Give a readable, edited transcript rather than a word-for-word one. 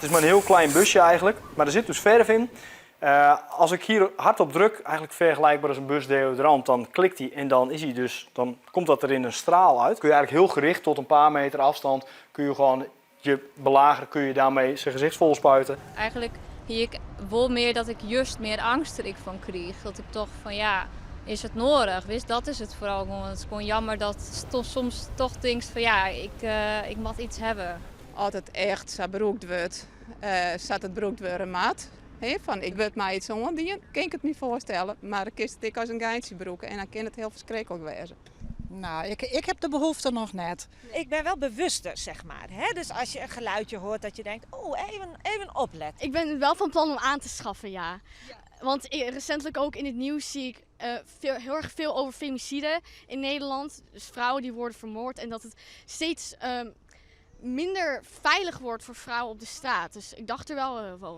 It is mar in hiel klein busje eigentlik, mar der sit dus ferve yn. As ik hjir hard op druk, eigentlik fergelykber as in bus deodorant, dan klikt hy en dan is hy dus, dan komt dat der yn in straal út. Kun je eigenlijk heel gericht tot een paar meter afstand, kun je gewoon je belager kun je daarmee zijn gezicht vol spuiten. Eigentlik hie ik wol mear dat ik just mear eangst der ek fan kriich. Dat ik tocht fan ja, is it nedich? Witst, dat is it foaral gewoan. It is gewoan jammer dat soms toch tinkst fan ja, ik moat yts hawwe. As it echt sa brûkt wurdt, sa't it brûkt wurde moat, hè, fan ik wurd my yts oandien, kin ik it my foarstelle. Mar dan kinst it ek as in geintsje brûke en dan kin it hiel ferskriklik wêze. Nou, ik heb de behoefte noch net. Ik ben wel bewuster, zeg maar. Hè? Dus als je een geluidje hoort dat je denkt, oh, even, even opletten. Ik ben wel van plan om aan te schaffen, ja. Want recentelijk ook in het nieuws zie ik heel erg veel over femicide in Nederland. Dus vrouwen die worden vermoord en dat het steeds minder veilig wordt voor vrouwen op de straat. Dus ik dacht er wel over.